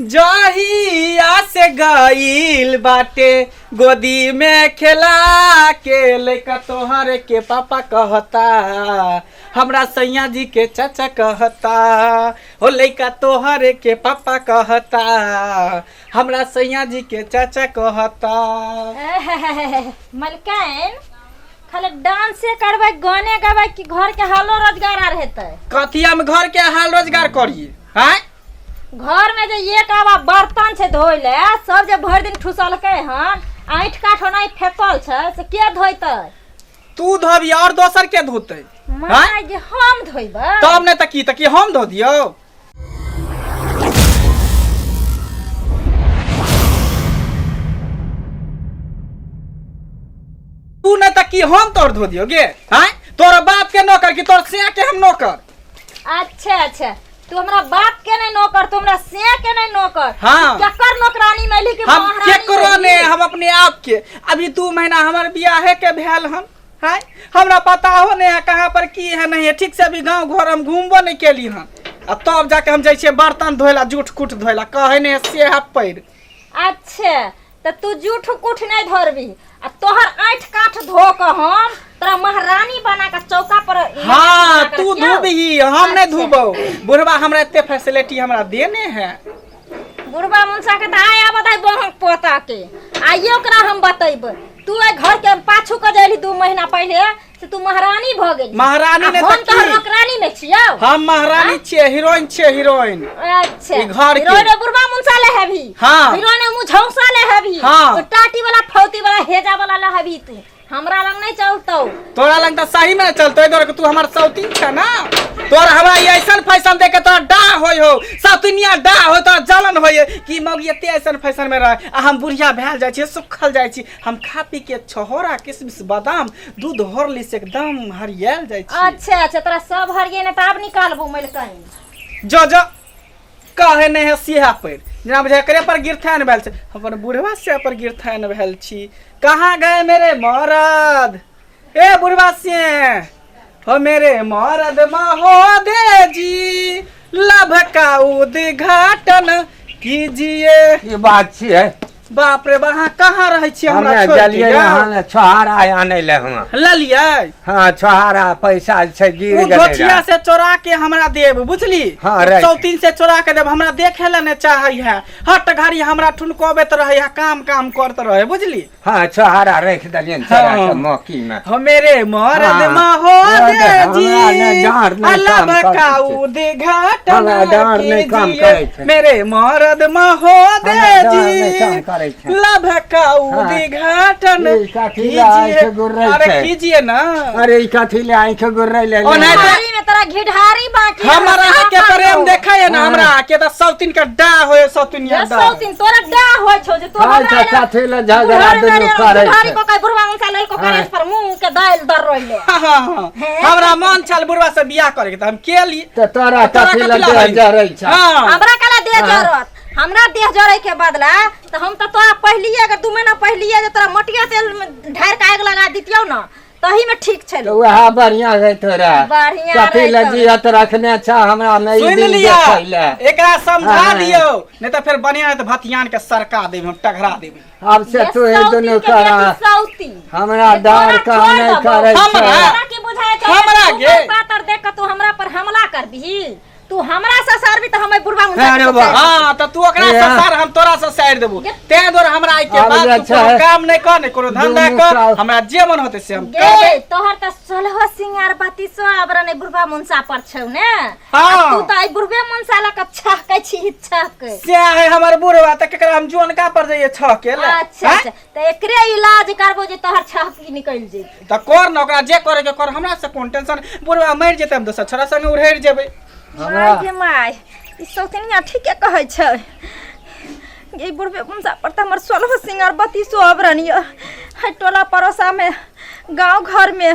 जहिया से गईल बाटे गोदी में खेला के लइका तोहर के पापा कहता, हमरा सैया जी के चाचा कहता, हो लइका तोहर के पापा कहता, हमरा सैया जी के चाचा कहता। मलकाइन, खाली डांसे करबै, गाने गबै कि घर के हालो रोजगार आर हेतै? कथी हम घर के हाल रोजगार करिए हैं? घर में जे एक आवा बर्तन छै धोइ ले, सब जे भरि दिन ठुसलकै हन, ऐंठ काठ ओनाही फेकल छै, से के धोइतै? तू धोबी और दोसर के धोतै? माय जे, हम धोइबै? तब नहि तऽ की, तऽ की हम धो दियौ? तू नहि तऽ की हम तोर धो दियौ गे? हैं, तोरा बाप के नौकर कि तोर सिया के हम नौकर? अच्छा अच्छा, तू हमरा बाप के नहीं नौकर, तू हमरा सिया के नहीं नौकर। हाँ। तू केकर नौकरानी मैली के हम महारानी केकरो मैली? ने, हम अपने आप के। अभी 2 महीना हमर बियाहे के भेल हन है, हमरा पता हो नहीं है कहाँ पर की है नहीं है ठीक से। अभी गांव घर हम घूमबो नहीं केली हन आ तब जाके हम जाइ छियै बर्तन धोइला, जूठ कुट धोइला, कहै नहीं है से है पैर। अच्छा, तऽ तू जूठ कुठ नहीं धरबी आ तोहर ऐंठ काठ धो के हम तोरा महारानी बना के चौका पर हाँ, बना के तू रखियौ। धोबही, हम नहीं अच्छा। धोबौ। बुढ़वा हमरा एते फैसिलिटी हमरा देने है। बुढ़बा मुनसा के तऽ आइ आबत है बहक पोता के, आइयो ओकरा हम बतेबै। तू एहि घर के पाछू के जैली 2 महीना पहिले से तू महारानी भऽ गेली। महारानी आ नहि हम तऽ तोहर की? नौकरानी में छियौ? हम महारानी छियै, हीरोइन छियै, हीरोइन। अच्छा। ई घर के। हीरोइन बुढ़बा मुनसा ले हेबी? हाँ। हीरोइन मुँह झौसा ले हेबी? हाँ। ओ टाटी वाला, फौती वाला, हेजा वाला ले हेबी तू? हमरा लग नहीं चलतौ। तोरा लग तऽ सही में चलतो, एहि दुआरे तू हमर सौतीन छ ना। तोरा हमरा ई ऐसन फैशन देख के तोरा डा होय हो, सौतीनिया डा हो, तोरा जलन होय कि मौगी एते ऐसन फैशन में रहे आ हम बुढ़िया भेल जाइ छी, सुखल जाइ छी। हम खा पी के छहोरा, किशमिश, बादाम, दूध, हॉर्लिक्स एकदम हरियाल जाइ छी। अच्छा अच्छा, तोरा सब हरिये ने तऽ आब निकालबो मिल कहीं। जो जो, कहे नहीं है सिहा पर, जेना बुझाय एकरे पर गिरथान भेल छै। हम अपन बुढ़वा से पर गिरथान भेल छी। कहाँ गए मेरे मरद? ए बुढ़वा से हो मेरे मरद महोदय जी, लभ का उद्घाटन कीजिए। की बात छियै? बाप रे बा, अहाँ कहाँ रहै छियै? हमरा हमे छोड़ि के गेलियै जाउ। हन छोहारा आनै लए हुआं। ललियै? हँ, छोहारा पैसा जे छै गिर ओ गेलै धोथिया रहए। से चोरा के हमरा देब, बुझली? हाँ, राइट। चौतीन से चोरा के देब। हमरा देखे ला नहीं चाहे है, हट घड़ी हमरा ठुनकबैत रहे है, काम काम करत रहे, बुझली? हँ, छोहारा राखि देलियनि चोरा के हाँ। मौकी मे। हो मेरे मरद हाँ। महोदय हमरा जी, ने डाँर नहि काम अलब करै का छै। उद्घाटन हमरा डाँर नहि काम कीजिए। करै छै। मेरे मरद महोदय हमरा डाँर नहि जी, काम करै छै। लभ का उद्घाटन ई कथी लए आँखि गुर्रै कीजिए। अरे छै? कीजिए ना। अरे, ई कथी ले आँखि गुर्रै ले? ओनाहिते- घिढारी में तोरा घिढारी बाकी है, हमरा साफ के प्रेम आरो। देखे है ना, हमरा के तऽ सौतीन के डा होय, सौतीनिया जे डा। सौतीन तोरा डा होइ छौ जे तू हाँ, हमरा तऽ कथी ले झगड़ा बुढ़ारी दुनू में करै घिढारी छै? को कहे बुढ़वा मुनसा लइको हाँ। करे पर मुंह के दाइल दर रहिले। हाँ, हाँ, हाँ। हे? हमरा मन छल बुढ़वा से बियाह करे के तऽ हम केली। तऽ तोरा तोरा कथी ले कथी देह लै? जरै छै? हाँ। हमरा कला देह हाँ। जरत? हमरा देह जरै के बदला तऽ हम तऽ तोरा पहिलिए, अगर 2 महीना पहिलिए जे तोरा मटिया तेल में ढारि के आगि लगा दितियौ न, तही में ठीक तऽ छलै। वएह बढ़िया रहै तोरा। बढ़िया कथी रहै ले तोरा। जियत रखने छ हमरा मे ई सुनि दिन लिअ, देखै ले? एकरा समझा हाँ। दियौ, नहीं तऽ फेर बढ़िया तऽ भतियान के सरका देब, हम टघरा देब। आब से ये तू ही सौतीन दुनू के करा। बेटी सौतीन। हमरा जे डर तोरा काम छोड़ नहि देबौ। करै छै। हमरा? तोरा की बुझाय छौ? हमरा तू गे? पातर देख के तू हमरा पर हमला करबिही? तू हमरा से सरबी तऽ हम एहि बुढ़बा मुंह अरे बा। हाँ, तऽ तू ओकरा हे। से सर, हम तोरा से साइड देबो। तें दुआरे हमरा आइ के आब बाद जे तू कोनो छै, काम नहि कर, नहि कोनो धंधा दुनू कर। हमरा जे मन होतै से हम गे करबै। तोहर तऽ सोलहो सिंगार बत्तीसो आबरण एहि बुढ़बा मुनसा पर छौ ने? हाँ। आ तू तऽ एहि बुढ़बे मुनसा लऽ कऽ छहकै छी, छहकै। से है हमर बुढ़वा, तऽ केकरा हम जोनका पर जइए छह के ले? अच्छा। हैं? अच्छा, तऽ एकरे इलाज करबो जे तोहर छहकी निकलि जेतै। तऽ कर ने, ओकरा जे करे के कर, हमरा से कोन टेंशन? बुढ़वा मरि जेतै, हम दोसर छोरा संगे उड़ेर जेबै। माय गे माय, ई सौतनिया ठीके कहै छै। ई बुढ़बे मुनसा पर तऽ हमर सोलहो सिंगार बत्तीसो आवरण यऽ। है टोला पड़ोसामे, गाँव घरमे,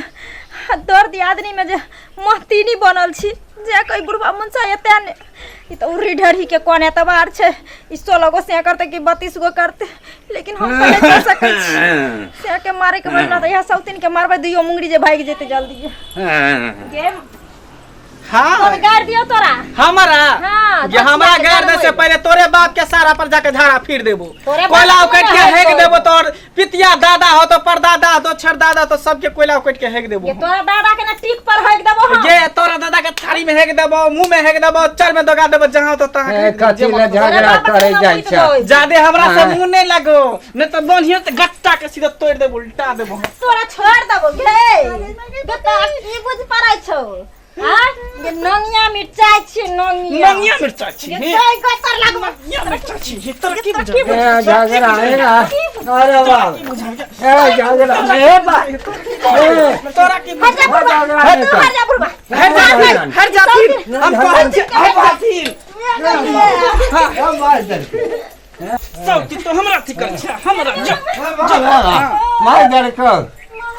दर दियादनीमे जे महतीनी बनल छी जे कोई बुढ़बा मुनसा एते ने। ई तऽ उर्री ढरही के कोन एतबार छै? ई 16 गो से करतै कि 32 गो करतै, लेकिन हम तऽ नहि कर सकै छी। से के मारे के बदला तऽ इएह सौतीन के मारबै, दुइयो मुंगरी जे भागि जेतै जल्दी गे। हाँ। कोन गाड़ दियो तोरा हमरा हाँ, जे हमरा दस गाड़ दे से लाख पहले तोरे बाप के सारा पर जाके झाड़ा फिर देबो तोरे बाप कोयला के उकट के है हेक तो। देबो तोर पितिया दादा हो तो परदादा हो तो छरदादा तो सबके कोयला उकट के हेक देबो ये तोरा दादा के ना टीक पर हेक देबो हम ये तोरा दादा के थाली में हेक देबो मुंह में हेक देबो चर में दगा देबो जहां तो तहां ए, हेक देबो, कथी जे ले मन झगड़ा तोरा बाप करे के जाइ नाम छै होइत जादे हमरा से हाँ। मुंह नहीं लगो नहीं तो बढ़िया से गट्टा के सीधा तोड़ देबो उल्टा देबो तोरा छोड़ देबो गे बेटा की बुझ पड़ै छौ हाँ ये नंगिया मिरचाई छी नंगिया नंगिया मिर्चा छी ये तोय गतर लगबो नंगिया मिर्चा छी ये तोरा की बुझा ए झगड़ा ए अरे बाप ए झगड़ा ए बा ए तोरा की हट जा बुढ़बा झगड़ा नहीं तू कर। हट जा बुढ़बा हट जा फिर, हट जा फिर हम कहै छी हट जा फिर हाँ, मार देलकै। सब चीज तो हमरा थी कर छै हमरा जा मार देलकौ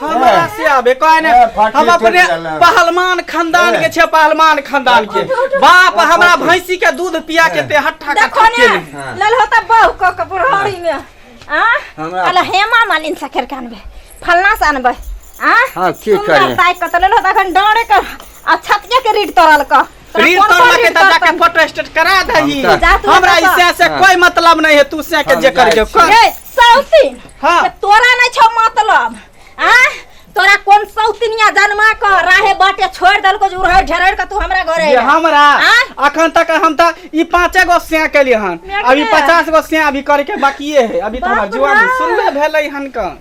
हमरा से आबे कहे ने ए, फाटी हम अपने टूटि गेलै। पहलवान खानदान के छै पहलवान खानदान के बाप हमरा भैंसी के दूध पिया के ते हट्ठा देखो कट्ठा ने केने हाँ। लल होता बहु क के बुढ़ारी में आ हमरा- अला हेमा मालिन से खेर के अनबे फलना से अनबे आ हाँ, की सुंदर करिए? ताकि के त लेल होता अखन डरे के आ छतिया के रीढ़ तोड़ल क तोरा रील कोन तोड़ कोन के रीढ़ त जाके तोड़तन? फोटो स्टेट करा दही हम जा तू हमरा एतऽ इसे से हाँ। कोई मतलब नहीं है तू से के हम जे कर जाइ के छी। कर रे सौतीन हाँ। के तोरा नहीं छौ मतलब आ तोरा कोन सौतीनिया जन्मा क राहे बाटे छोड़ देलको जे उड़हर झरड़ के तू हमरा घरे ये अइला। हमरा आँ? अखन तक हम त ई पांचे गो सिया केलिए हन मैं अभी के? 50 गो सिया अभी करे के बाकिए है अभी तो हमरा बाप जुआनी रे। शुरुए भेलै हन क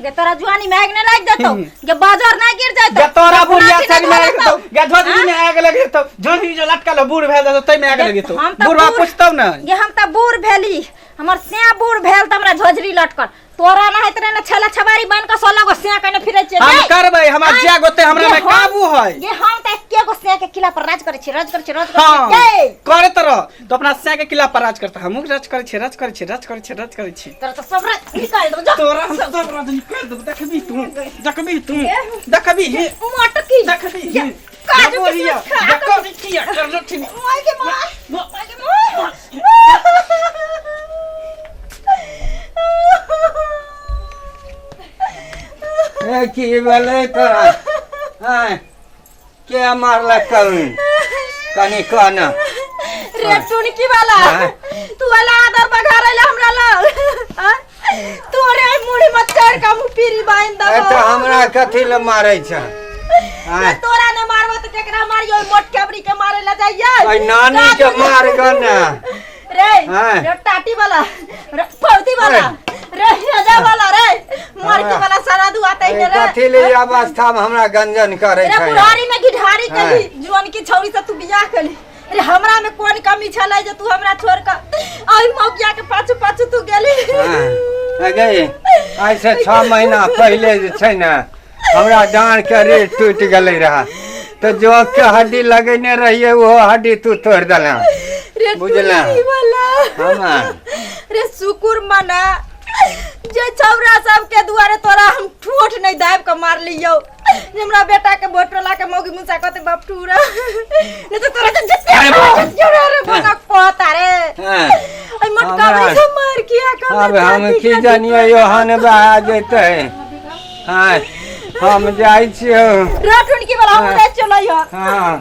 गे तोरा जुआनी में आगि नहीं लागि जेतौ हम्म। गे बाजार नहीं गिर जेतौ गे तोरा गे बुढ़िया फुलासी सर में नहीं आगि धरतौ। जेतौ गे झोजरी में आगि लग जेतौ झोजरी जो लटकल बूढ़ भेल जेतौ तै में आगि लग जेतौ हम तऽ बुढ़वा बूढ़- पूछतौ ने गे हम तऽ बूढ़ भेली हमर सिया बूढ़ भेल तऽ हमरा झोजरी लटकल तोरा ना होइत रहे ने छेला छबारी बन के 16 गो सिया कने फिरै छियै हम गे। करबै हमरा आँय? जे गोते हमरा गे में हम- काबू है गे हम तऽ एके गो सिया के किला पर राज करै छी राज करै छी राज करै हाँ छी गे करैत रह तो अपना सै के किला पर राज करता हमहूँ राज करै छी राज करै छी राज करै छी राज करै छी तोरा तऽ सब राज निकालि देबौ जा तोरा हम सब राज निकालि देबौ देखबी तू देखबी तू देखबी ही मोटकी देखबी ही काजू देखो हिया, किशमिश खा देखो किया कर लठिन माय के माय माय के माय ए की भेलै तोरा आँय के मारलक कभी कनि कह ने रे टुनकी वाला हाँ। तू वाला आदर बघार आइला हमरा लग हाँ? तोरे मुड़ी मत चढ़ के हम पीरी बांध ए दबो तऽ हमरा कथी लए मारै छै आँय तोरा ने मारबो तऽ केकरा मारियो ओइ मोट केबरी के मारे ला जाइए ओइ नानी के मार गऽ ने रे हाँ। रे टाटी वाला रे पौती वाला रे हेजा वाला रे मरकी वाला सारा दुआते ए, ने रे कथी ले ई अवस्था में हमरा गंजन करै रे छै बुढ़ारी में गिढारी हाँ। केली जुआन की छौरी से तू बियाह केली रे हमरा में कोन कमी छलै जे तू हमरा छोड़ के ओइ मौकिया के पाछू पाछू तू गेली हाँ। गई आइसँ 6 महीना पहिले जे छै ने हमरा डाँड़ के रीढ़ टूटि गेलै रहए तऽ जोक के हड्डी लगेने रहियै ओहो हड्डी तू तोड़ि देलह रे बुझला। टुनकी वाला हमा रे शुकुर मना जे छौरा सब के दुआरे तोरा हम ठोठ नहीं दाब के मार लियो जे हमरा बेटा के बोटोला के मौगी मुसा कहते बाप टूरा नहीं तो तोरा के जिते अरे बाप। रे रे बना पोता रे हाँ। आई मोटका हमरा- से मार किया कम अब हम की जानिए योहन बहा जेतै हाँ हम जाइ छियौ रे टुनकी वाला हम हाँ। ले चलो यार हाँ।